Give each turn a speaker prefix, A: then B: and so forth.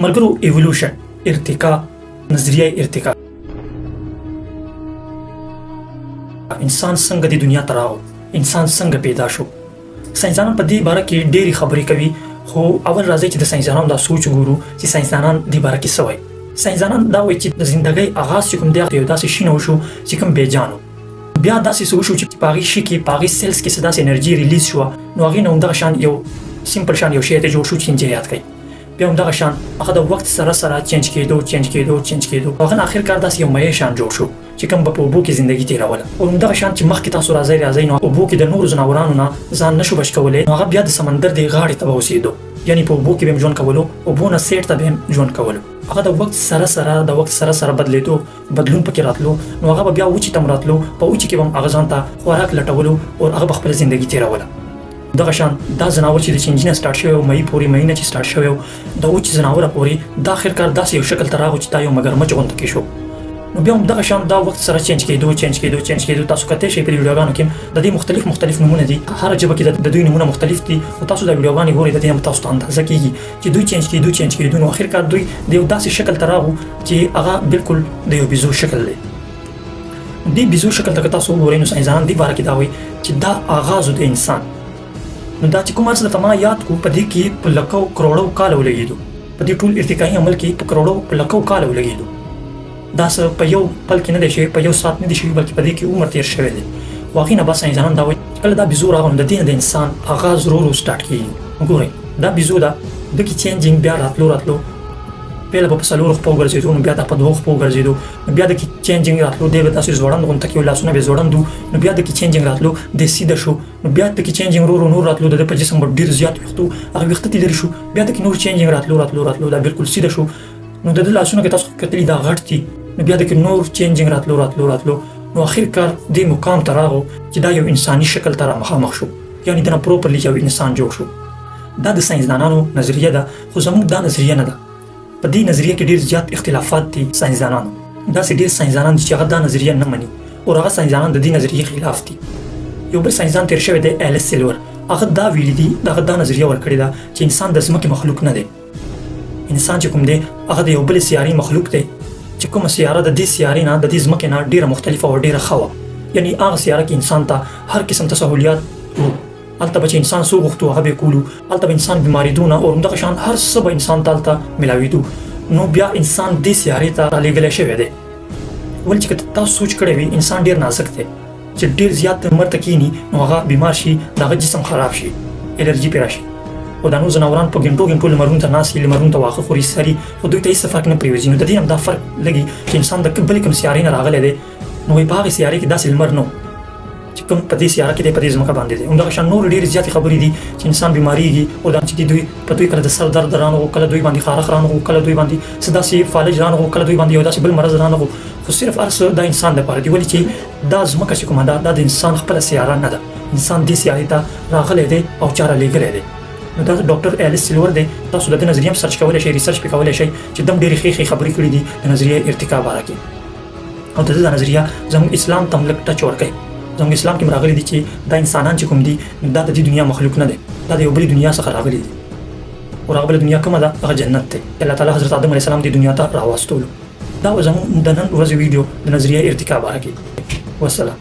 A: ملګرو ایولوشن، ارتقا، نظریه ارتقا، انسان څنګه د دنیا ته راغو، انسان څنګه پیدا شو. ساينسدانان په دې باره کې ډېرې خبرې کوي، خو اول راځئ چې د ساينسدانانو دا سوچ وګورو چې ساينسدانان دې باره کې څه وایي. ساينسدانان دا وایي چې د زندګۍ اغاز چې کوم دی یو داسې شي نه وشو چې کوم بې جان و، بیا داسې څه وشو چې په هغې شي کې، په هغې cells کې څه داسې انرژي release شوه، نو هغې نه همدغه شان یو simple شان یو شی ته جوړ شو چې انجیات کوي. بیا همدغه شان هغه د وخت سره سره change کېدو، change کېدو، change کېدو، هغه نه اخر کار داسې یو مایع شان جوړ شو چې کوم به په اوبو کې زندګي تېروله. او همدغه شان چې مخکې تاسو راځئ راځئ نو اوبو کې د نورو ځناورانو نه ځان نشو بچ کولی، نو هغه بیا د سمندر دې غاړې ته به اوسېدو، یعنی په اوبو کې به هم ژوند کولو، اوبو نه سیټ ته به هم ژوند کولو. هغه د وخت سره سره، د وخت سره سره بدلېدو، بدلون پکې راتلو، نو هغه به بیا وچې ته هم راتلو، په وچې کې به هم هغه ځان ته خوراک لټولو او هغه به خپله زندګي تېروله. دغه شان دا ځناور چې د چینجي نه سټارټ شوی و، مئی پورې، مئی نه چې سټارټ شوی و د وچ ځناوره پورې، دا اخر کار داسې یو شکل ته راغو چې دا یو مګرمچ غونته کې شو. نو بیا هم دغه شان دا وخت سره change کېدو، change کېدو، change کېدو. تاسو کتی شئ په دې ویډیوګانو کې د دې مختلف مختلف نمونه دي، هر ژبه کې د دوی نمونه مختلف دي، خو تاسو دا ویډیوګانې ګورئ د دې هم تاسو ته اندازه کېږي چې دوی change کېدو، change کېدو. نو اخر کار دوی د یو داسې شکل ته راغو چې هغه بالکل د یو بیزو شکل دی. دې بیزو شکل ته که تاسو وګورئ نو ساینسدانان دې باره کې دا وایي چې دا آغاز د انسان. نو دا چې کوم هر څه درته ما یاد کو په دې کې په لکو کروړو کاله ولګېدو، په دې ټول ارتقایي عمل کې په کروړو په لکو کاله ولګېدو. دا څه په یو پل کې نه دی شوی، په یو ساعت نه دی شوی، بلکې په دې کې عمر تېر شوی دی. خو هغې نه بعد ساینسدانان دا وایي چې کله دا بیزو راغی نو د دې نه د انسان آغاز ورو ورو سټارټ کېږي. ګورئ دا بیزو ده، ده کې changing بیا راتلو راتلو، پهله به په څلورو خپو ګرځېدو، نو بیا دا په دوو خپو ګرځېدو، نو بیا د کې changing راتلو، دی به داسې ځوړند غونته کې و، لاسونه به یې ځوړند وو، نو بیا د کې changing راتلو، دی سیده شو، نو بیا د کې changing ورو ورو نور راتلو، د ده په جسم به ډېر زیات ویښته وو، هغه ویښته ترې لرې شو، بیا د کې نور changing راتلو راتلو راتلو، دا بالکل سیده شو. نو د ده لاسونه که تاسو کتلي دا غټ دي، نو بیا د کې نور changing راتلو راتلو راتلو، نو اخر کار دې مقام ته راغو چې دا یو انساني شکل ته را مخامخ شو، یعنی دنه properly یو انسان جوړ شو. دا د ساینسدانانو نظریه ده، خو زموږ دا نظریه نه ده. په دې نظریه کې ډېر زیات اختلافات دي. ساینسدانانو داسې ډېر ساینسدانان دي چې هغه دا نظریه نه مني او هغه ساینسدانان د دې نظریې خلاف دي. یو بل ساینسدان تېر شوی دی، الیس سیلور، هغه دا ویلي دي، هغه دا نظریه ورکړې ده چې انسان د ځمکې مخلوق نه دی. انسان چې کوم دی هغه د یو بلې سیارې مخلوق دی، چې کومه سیاره د دې سیارې نه، د دې ځمکې نه ډېره مختلفه او ډېره ښه وه. یعنی هغه سیاره کې انسان ته هر قسم تسهولیات وو، هلته به چې انسان څه وغوښتو هغه به یې کولو، هلته به انسان بیمارېدو نه، او همدغه شان هر څه به انسان ته هلته میلاوېدو. نو بیا انسان دې سیارې ته رالیږلی شوی دی. ولې چې که تاسو سوچ کړی وي انسان ډېر نازک دی، چې ډېر زیات لمر ته کښېني نو هغه بیمار شي، د هغه جسم خراب شي، الرجي پرې راشي. خو دا نور ځناوران په ګنټو ګنټو لمرونو ته ناست وي، لمرونو ته واښه خوري، څري، خو دوی ته هېڅ فرق نه پرېوځي. نو د دې هم دا فرق لګي چې انسان د بلې کوم سیارې نه راغلی دی، نو وایي په هغې سیارې کې داسې لمر نه و چې کوم په دې سیاره کې دی، په دې ځمکه باندې دی. همدغه شان نور ډېرې زیاتې خبرې دي چې انسان بیمارېږي، او دا چې دي دوی په دوی کله د سر درد رانغو، کله دوی باندې خارښ رانغو، کله دوی باندې څه داسې فالج رانغو، کله دوی باندې یو داسې بل مرض رانغو، خو صرف هر څه دا انسان دپاره دي. ولې چې دا ځمکه چې کومه ده دا د انسان خپله سیاره نه ده، انسان دې سیارې ته راغلی دی او چا رالیږلی دی. نو دا ډاکټر الیس سیلور دی، تاسو د ده نظریه هم search کولی شئ، research پرې کولی شئ چې دم ډېرې ښې ښې خبرې کړې دي د نظریه ارتقا باره کې. او د ده دا نظریه زموږ اسلام ته هم لږ touch ورکوي. زموږ اسلام کې هم راغلي دي چې دا انسانان چې کوم دي دا د دې دنیا مخلوق نه دی، دا د یو بلې دنیا څخه راغلي دي. او هغه بله دنیا کومه ده؟ هغه جنت دی. الله تعالی حضرت آدم علیه السلام دې دنیا ته راوستولو. دا و زموږ د نن ورځې ویډیو د نظریه ارتقا باره کې. والسلام.